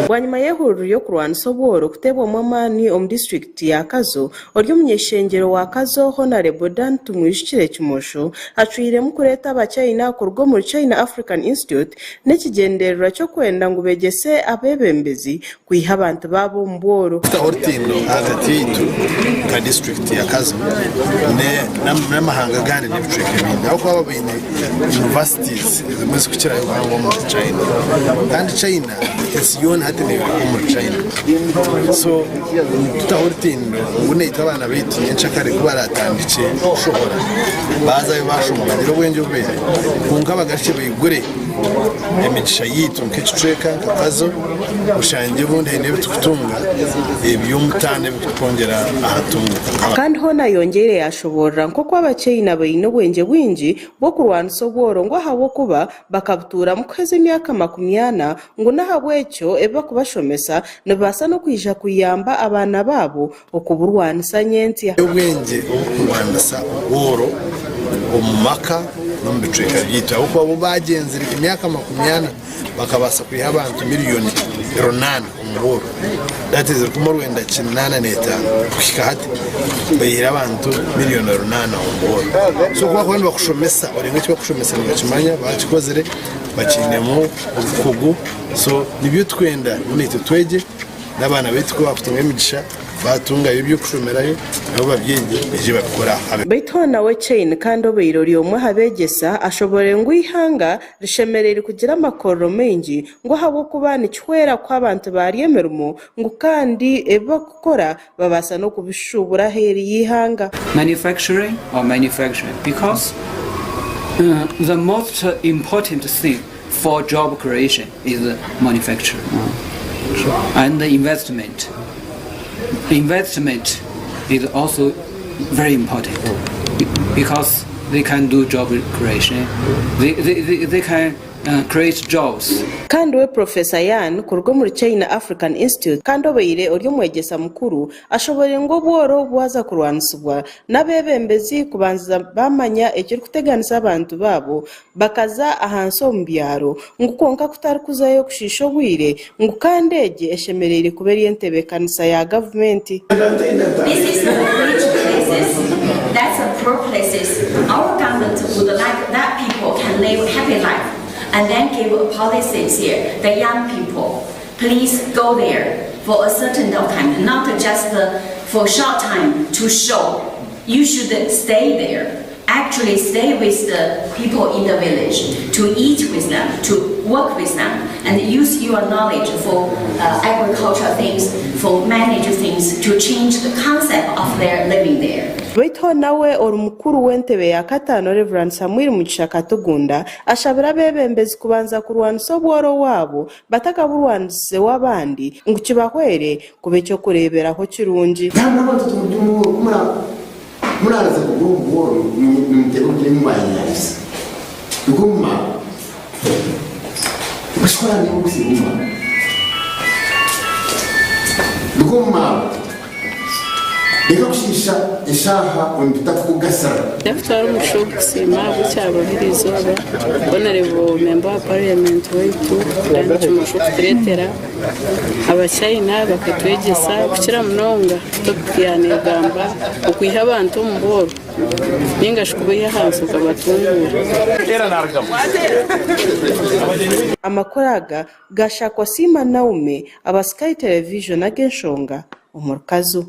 Bwanyima y'ehururu y'okurwanisa obworo kuteebwamu amaani omu disiturikiti ya Kazo, ori omuny'eishengyero wa Kazo, Honarebo Dan Tumwijukire Kimosho acwiremu kureeta Abachina kuruga omuri China African Institute n'ekigyendererwa ky'okwenda ngu begyese abeebembezi kwiha abantu baabo omu bworo. Kutaho orutindo ahagati yaitu nka disiturikiti ya Kazo n'amahanga agandi n'ebicweka ebindi ahabw'okuba bo baine universities ezimwe ezirikukirayo obuhango omuri China kandi China ensi yoona hati neeruga omuri China so tutaho orutindo ngu naitwe abaana baitu nyenkyakare ku baratandikye kushohora baazayo baashoma bagire obwengye obu baine kwonka bagarukye baigure emigisha yaitu nk'ekicweka nka Kazo oshangye obundi haine ebi turikutunga eby'omutaano ebirikutukwongyera aha ntunguka nk'abantu. Kandi hoona ayongyeire yaashoboorora nk'oku Abachaina baine obwengye bwingi bw'okurwanisa obworo ngu ahabw'okuba bakabutuuramu kuheza emyaka makumyana ngu n'ahabw'ekyo ebi barikubashomesa nibibaasa n'okwija kuyamba abaana baabo okuburwanisa nyentsya. Obwengye obw'okurwanisa obworo omu maka n'omu bicweka byaitu ahabw'okuba bo baagyenzire emyaka makumyana bakabaasa kwiha abantu miriyoni runaana omu bworo, that is rukumi orwenda 85 kuhika hati baihire abantu miriyoni runaana omu bworo. So ku bakuba nibakushomesa orenga eki bakushomesa nibakimanya bakikozire bakiinemu obukugu so nibyo tukwenda ngu naitwe twegye. N'abaana baitu ku baakutunga emigisha baatungayo eby'okushomerayo, nabo babyegye baije babikore aha. Beitu hoona we Chain kandi obaire ori omwe aha beegyesa ashoboorire ngu eihanga rishemereire kugira amakorero maingi ngu ahabw'okuba nikihwera kuha abantu baaryo emirimo ngu kandi ebi barikukora babaasa n'okubishuubura aheeru y'eihanga. Manufacturing or manufacturing because the most important thing for job creation is manufacturing and investment. Investment is also very important because they can do job creation. They, they, they, they can uh, create jobs. Kandi we Professor Yan kuruga omuri China African Institute kandi obaire ori omwegyesa mukuru ashoboreire ngu obworo bwaza kurwanisibwa n'abeebembezi kubanza baamanya ekirikuteganisa abantu baabo Bakaza ahansi omu byaro, ngu kwonka kutarikuzayo kushiisha obwire, ngu kandi egi eshemereire kuba eri entebeekanisa ya gavumenti. This is the rich places, that's the poor places. Our government would like that people can live happy life and then give policies here, the young people, please go there for a certain of time, not just for short time to show. You should stay there. Actually stay with the people in the village, to eat with them, to work with them, and use your knowledge for uh, agriculture things, for manage things, to change the concept of their living there. Beitu hoona nawe ori mukuru w'entebe ya kataano Rev. Samuel Mugisha Katugunda ashabire abeebembezi kubanza kurwanisa obworo owaabo batakaburwanisize w'abandi ngu kibahwere kuba eky'okureeberaho kirungi. Muraaraze kugwa omu bworo nimuteeba omutima ebi mwayenyarisa. Guma. Bashwara n'obusi guma. Guma. Reka kushiisha eshaaha omu bitakukugasira. Ndakutwara omugisha ogu kusiima ahabw'ekyaba biri izooba Honourable Member wa Parliament waitu Dan Kimosho kutureetera Abachina bakatwegyesa kukira munonga topic ya negamba okwiha abantu omu bworo ninga shi kubaiha ahansi okabatunguura. Amakuru aga gashakwa Siima Naume aba Sky Television ag'enshonga omuri Kazo.